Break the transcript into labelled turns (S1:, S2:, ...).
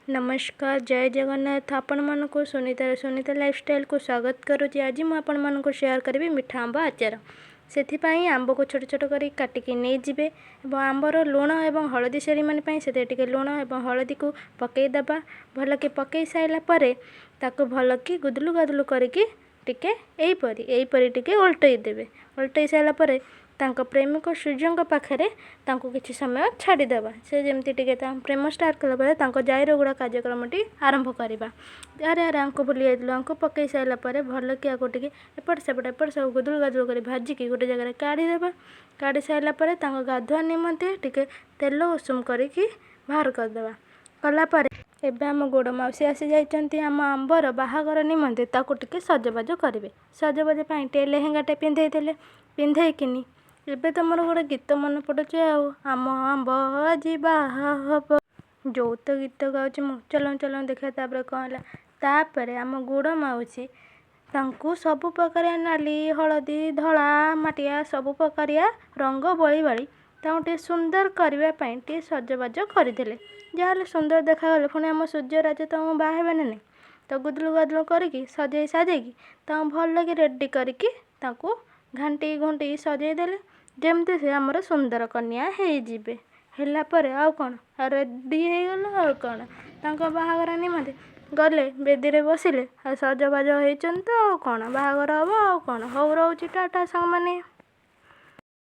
S1: ନମସ୍କାର, ଜୟ ଜଗନ୍ନାଥ। ଆପଣମାନଙ୍କୁ ସୁନିତାର ସୁନିତା ଲାଇଫଷ୍ଟାଇଲକୁ ସ୍ୱାଗତ କରୁଛି। ଆଜି ମୁଁ ଆପଣମାନଙ୍କୁ ସେୟାର କରିବି ମିଠା ଆମ୍ବ ଆଚାର। ସେଥିପାଇଁ ଆମ୍ବକୁ ଛୋଟ ଛୋଟ କରି କାଟିକି ନେଇଯିବେ ଏବଂ ଆମ୍ବର ଲୁଣ ଏବଂ ହଳଦୀ ସେରିମନି ପାଇଁ ସେଥିରେ ଟିକେ ଲୁଣ ଏବଂ ହଳଦୀକୁ ପକାଇଦେବା। ଭଲକି ପକାଇ ସାରିଲା ପରେ ତାକୁ ଭଲକି ଗୁଦୁଲୁ ଗାଦୁଲୁ କରିକି ଟିକେ ଏହିପରି ଏହିପରି ଟିକେ ଓଲଟେଇ ଦେବେ। ଓଲଟେଇ ସାରିଲା ପରେ ତାଙ୍କ ପ୍ରେମିକ ସୂର୍ଯ୍ୟଙ୍କ ପାଖରେ ତାଙ୍କୁ କିଛି ସମୟ ଛାଡ଼ିଦେବା। ସେ ଯେମିତି ଟିକେ ତାଙ୍କ ପ୍ରେମ ଷ୍ଟାର୍ଟ କଲା ପରେ ତାଙ୍କ ଜାଇରଗୁଡ଼ା କାର୍ଯ୍ୟକ୍ରମଟି ଆରମ୍ଭ କରିବା। ଆରେ ଆରେ, ଆଙ୍କୁ ଭୁଲି ଯାଇଥିଲୁ। ଆଙ୍କୁ ପକାଇ ସାରିଲା ପରେ ଭଲକି ଆକୁ ଟିକେ ଏପଟ ସେପଟ ଏପଟ ସବୁ ଗୁଦୁଲୁ ଗାଦୁଲୁ କରି ଭାଜିକି ଗୋଟେ ଜାଗାରେ କାଢ଼ିଦେବା। କାଢ଼ି ସାରିଲା ପରେ ତାଙ୍କ ଗାଧୁଆ ନିମନ୍ତେ ଟିକେ ତେଲ ଉଷୁମ କରିକି ବାହାର କରିଦେବା। କଲା ପରେ ଏବେ ଆମ ଗୋଡ଼ ମାଉସୀ ଆସିଯାଇଛନ୍ତି ଆମ ଆମ୍ବର ବାହାଘର ନିମନ୍ତେ। ତାକୁ ଟିକେ ସଜବାଜ କରିବେ। ସଜବାଜ ପାଇଁ ଟିକେ ଲେହେଙ୍ଗାଟେ ପିନ୍ଧେଇ ଦେଲେ। ପିନ୍ଧେଇକିନି ଏବେ ତ ମୋର ଗୋଟେ ଗୀତ ମନେ ପଡ଼ୁଛି ଆଉ, ଆମ ଆମ୍ବ ଆଜି ବାହା ହବ, ଯୋଉ ତ ଗୀତ ଗାଉଛି ମୁଁ। ଚାଲନ୍ତୁ ଚାଲନ୍ତୁ, ଦେଖିବା ତାପରେ କ'ଣ ହେଲା। ତାପରେ ଆମ ଗୁଡ଼ ମାଉସୀ ତାଙ୍କୁ ସବୁ ପ୍ରକାରିଆ ନାଲି, ହଳଦୀ, ଧଳା, ମାଟିଆ ସବୁ ପ୍ରକାରିଆ ରଙ୍ଗ ବୋଳି ବାଳି ତାଙ୍କୁ ଟିକେ ସୁନ୍ଦର କରିବା ପାଇଁ ଟିକେ ସଜବାଜ କରିଦେଲେ। ଯାହାହେଲେ ସୁନ୍ଦର ଦେଖାଗଲେ ପୁଣି ଆମ ସୂର୍ଯ୍ୟରାଜ ତାଙ୍କୁ ବାହା ହେବେ ନା ନାହିଁ? ତ ଗୁଦୁଲୁ ଗାଦୁଲୁ କରିକି ସଜେଇ ସାଜେଇକି ତାଙ୍କୁ ଭଲକି ରେଡ଼ି କରିକି ତାଙ୍କୁ ଘାଣ୍ଟି ଘୁଣ୍ଟି ସଜେଇ ଦେଲେ, ଯେମିତି ସେ ଆମର ସୁନ୍ଦର କନ୍ୟା ହେଇଯିବେ। ହେଲା ପରେ ଆଉ କ'ଣ, ରେଡ଼ି ହେଇଗଲା। ଆଉ କ'ଣ, ତାଙ୍କ ବାହାଘର ନିମନ୍ତେ ଗଲେ, ବେଦୀରେ ବସିଲେ ଆଉ ସଜବାଜ ହେଇଛନ୍ତି ତ। ଆଉ କ'ଣ, ବାହାଘର ହବ ଆଉ କ'ଣ। ହଉ, ରହୁଛି, ଟାଟା ସାଙ୍ଗମାନେ।